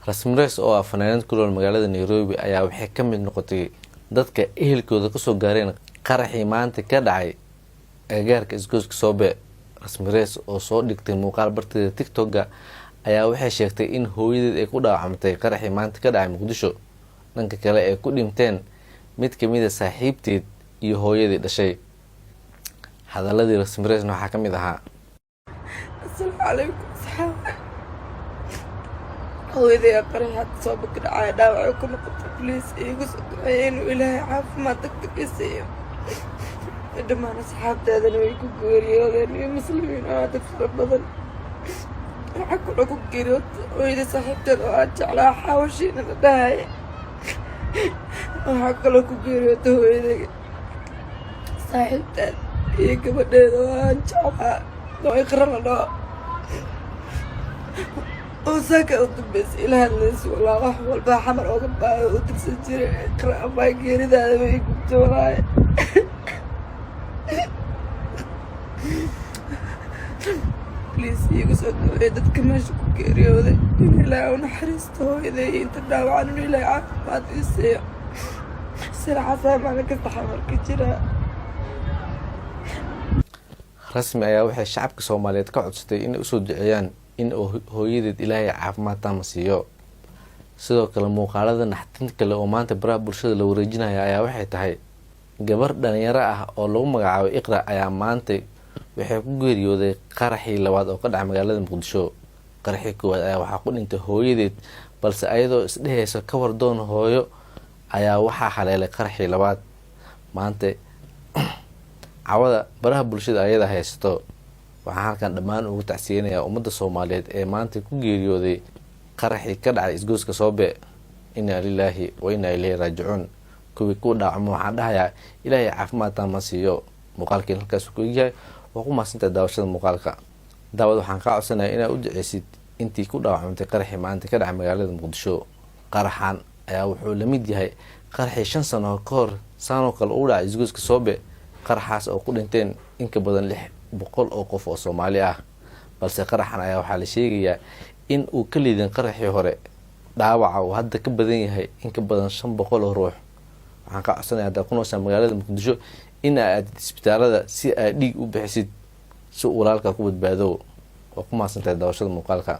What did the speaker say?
Rasmi Reys oo ah fanaanad ku nool magaalada Nairobi ayaa waxay ka mid noqotay dadka ehelkooda kasoo gaareen qaraxii maanta ka dhacay agagaarka isgoyska Soobe. Rasmi Reys oo soo dhigtay muuqaal barteeda TikTok-ga ayaa waxay sheegtay in hooyadeed ay ku dhaawacmatay qaraxii maanta ka dhacay Muqdisho, dhanka kale ay ku dhinteen mid kamid a saaxiibteed iyo hooyadii dhashay. Hadaladii Rasmi Reysna waxaa ka mid ahaa: Asalaamu calaykum asxaab. Hooyaday qarax hadda Sooba ka dhacaya, dhaawacay ku noqotay. Please iigu soo duceeya inuu Ilaahay caafimaad degdeg i siiyo. Dhammaan asxaabteedana way ku geeriyoodeen iyo muslimiin oo dad fara badan. Waxaa kaloo ku geeriyootay hooyaday saaxiibteed oo aan jeclaa, Xaawashiina la dhahaya. Waxaa kaloo ku geeriyootay hooyaday saaxiibteed iyo gabadheeda oo aan jeclaa oo Iqra la dhaho, oo saaka u dambeysay ila hadlaysa. Walaa wax walbaa Xamar ooga baayo u dirsan jiray. Iqra amaa, geeridaada way gubtay walaahi. Please iigu soo duceeya dadka meesha ku geeriyooday in Ilaahay u naxariisto, hooyaday iyo inta dhaawacan inuu Ilaahay caafimaad ii siiyo. Silxasaa maalin kasta Xamar ka jiraa. Rasmi ayaa waxay shacabka Soomaaliyeed ka codsatay inay usoo duceeyaan in hooyadeed Ilaahay caafimaad taama siiyo. Sidoo kale, muuqaalada naxdinta kale oo maanta baraha bulshada la wareejinaya ayaa waxay tahay gabar dhalinyaro ah oo lagu magacaabay Iqra ayaa maanta waxay ku geeriyooday qaraxii labaad oo ka dhacay magaalada Muqdisho. Qaraxii koowaad ayaa waxaa ku dhintay hooyadeed, balse ayadoo isdhehaysa ka war doon hooyo ayaa waxaa haleelay qaraxii labaad. Maanta cawada baraha bulshada ayada haysato. Waxaan halkan dhammaan ugu tacsiyeynayaa ummadda Soomaaliyeed ee maanta ku geeriyooday qaraxii ka dhacay isgoyska Soobe. Inaa lilaahi wa inaa ileyhi raajicuun. Kuwii ku dhaawacmo waxaan dhahayaa Ilaahay caafimaad taama siiyo. Muuqaalkiin halkaas ku egyahay. Waa ku mahadsantahay daawashada muuqaalka. Daawad, waxaan kaa codsanaya inaad u duceysid intii ku dhaawacmantay qaraxii maanta ka dhacay magaalada Muqdisho. Qaraxan ayaa wuxuu la mid yahay qaraxii 5 sano ka hor saanoo kale ugu dhacay isgoyska Soobe, qaraxaas oo ku dhinteen in ka badan 600 oo qof oo Soomaali ah. Balse qaraxan ayaa waxaa la sheegayaa in uu ka liidan qaraxii hore, dhaawaca uu hadda ka badan yahay in ka badan 500 oo ruux. Waxaan ka codsanaya haddaa ku nooshaa magaalada Muqdisho in aa aadid isbitaalada si aad dhiig u bixisid si uu walaalkaa ku badbaado. Waa ku mahadsantahay daawashada muuqaalka.